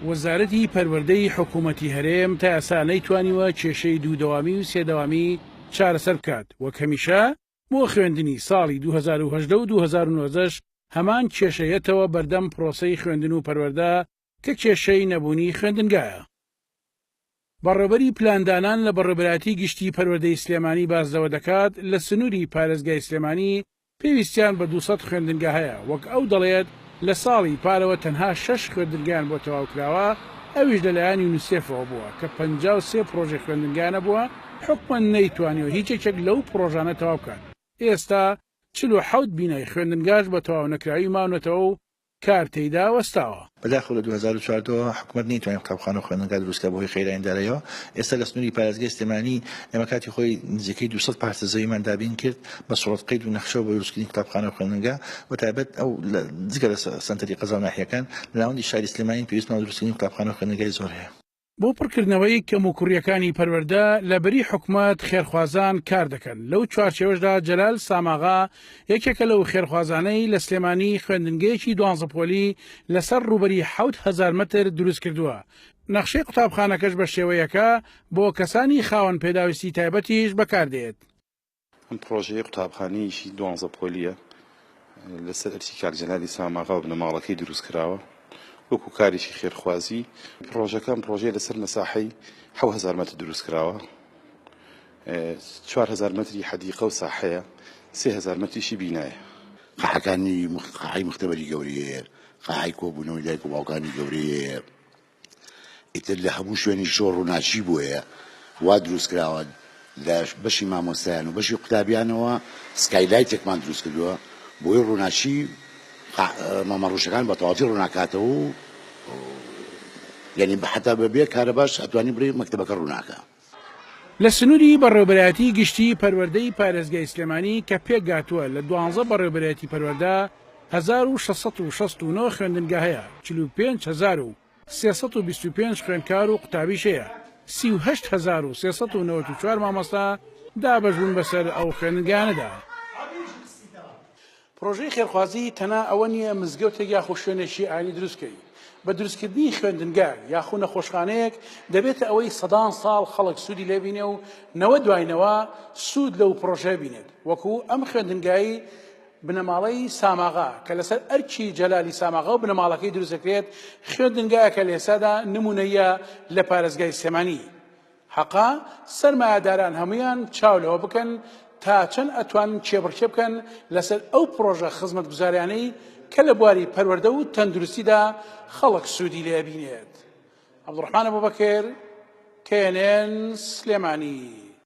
وەزارەتی پەروەردەی حکوومەتی هەرێم تا ئێستا نەیتوانیوە کێشەی دوو دەوامی و سێ دەوامی چارەسەر بکات، وەک هەمیشە بۆ خوێندنی ساڵی 2018 و 2019 ش هەمان کێشە یەتەوە بەردەم پرۆسەی خوێندن و پەروەردە کە کێشەی نەبوونی خوێندنگایە. بەڕێوبەری پلاندانان لە بەڕێوبەرایەتی گشتی پەروەردەی سلێمانی باس لەوە دەکات، لە سنووری پارێزگای سلێمانی پێویستیان بە 200 خوێندنگا هەیە، وەک ئەو دەڵێت لە ساڵی پارەوە تەنها شەش خوێندنگایان بۆ تەواوکراوە، ئەویش لەلایەن یونیسێفەوە بووە کە 53 پڕۆژەی خوێندنگایان هەبووە، حکومەت نەیتوانیوە هیچ یەکێک لەو پڕۆژانە تەواو بکات، ئێستا 47 بینای خوێندنگاش بە تەواونەکراوی ماونەتەوە و کار تێیدا وەستاوە. بەداخەوە لە 2014 ەوە حکومەت نەیتوانی قوتابخانە و خوێندنگا دروست کات بەهۆی قەیرانی داراییەوە، ئێستا لە سنووری پارێزگای سلێمانی ئێمە کاتی خۆی نزیکەی 200 پارچە زەویمان دابین کرد بە سوڕەت قەید و نەخشەوە بۆ دروستکردنی قوتابخانە و خوێندنگا بە تایبەت ئەو جگە لە سەنتەری قەزا و ناحیەکان لە ناوەندی شاری سلێمانی پێویستمان بە دروستکردنی قوتابخانە و خوێندنگای زۆر هەیە. بۆ پڕکردنەوەی کەموکوڕییەکانی پەروەردە لە بری حکومەت خێرخوازان کار دەکەن، لەو چوارچێوەشدا جەلال ساماغا یەکێکە لەو خێرخوازانەی لە سلێمانی خوێندنگەیەکی دوانزە پۆلی لەسەر ڕووبەری 7000 مەتر دروستکردووە، نەخشەی قوتابخانەکەش بە شێوەیەکە بۆ کەسانی خاوەن پێداویستی تایبەتیش بەکاردێت. ئەم پڕۆژەیە قوتابخانەیەکی دوانزە پۆلییە لەسەر ئەرکی کاک جەلالی ساماغا و بنەماڵەکەی دروست کراوە وەکو کارێکی خێرخوازی پڕۆژەکە ئەم پڕۆژەیە لەسەر مەساحەی 7000 مەتر دروست کراوە 4000 مەتری حەدیقە و ساحەیە 3000 مەتریشی بینایە. قاعەکانی قاعەی مختبەری گەورەی هەیە، قاعەی کۆبوونەوەی دایک و باوکانی گەورەی هەیە، ئیتر لە هەموو شوێنی شۆڕ و ناچی بۆیە وا دروست کراوە لە بەشی مامۆستایان و بەشی قوتابیانەوە سکایلایتێکمان دروست کردووە بۆی ڕووناکی مامەڕوشەکان بە تەواوەتی ڕووناکاتەوە و یعنی حتا بەبێ کارەباش ئەتوانی بڵێ مەکتەبەکە ڕووناکە. لە سنووری بەڕێوەبەرایەتی گشتیی پەروەردەی پارێزگای سلێمانی کە پێکگاتووە لە دوانزە بەڕێوەبەرایەتی پەروەردە، 1669 خوێندنگا هەیە، 45325 خوێندکار و قوتابیش هەیە، 38394 مامۆستا دابەشبوون بەسەر ئەو خوێندنگایانەدا. پڕۆژەی خێرخوازی تەنها ئەوە نییە مزگەوتێک یاخو شوێنێکی ئاینی دروست کەی، بە دروستکردنی خوێندنگایەک یاخو نەخۆشخانەیەک دەبێتە ئەوەی سەدان ساڵ خەڵک سوودی لێ بینێ و نەوە دوای نەوە سوود لەو پڕۆژەیە بینێت وەکو ئەم خوێندنگای بنەماڵەی ساماغا کە لەسەر ئەرکی جەلالی ساماغا و بنەماڵەکەی دروست دەکرێت خوێندنگایەکە لە ئێستادا نمونەیە لە پارێزگای سلێمانی حەقە سەرمایەداران هەموویان چاو لەوە بکەن تا چەند ئەتوانن کێبڕکێ بکەن لەسەر ئەو پڕۆژە خزمەتگوزاریانەی کە لە بواری پەروەردە و تەندروستیدا خەڵک سوودی لێ بینێت. عەبدوڕەحمان ئەبوبەکر، KNN، سلێمانی.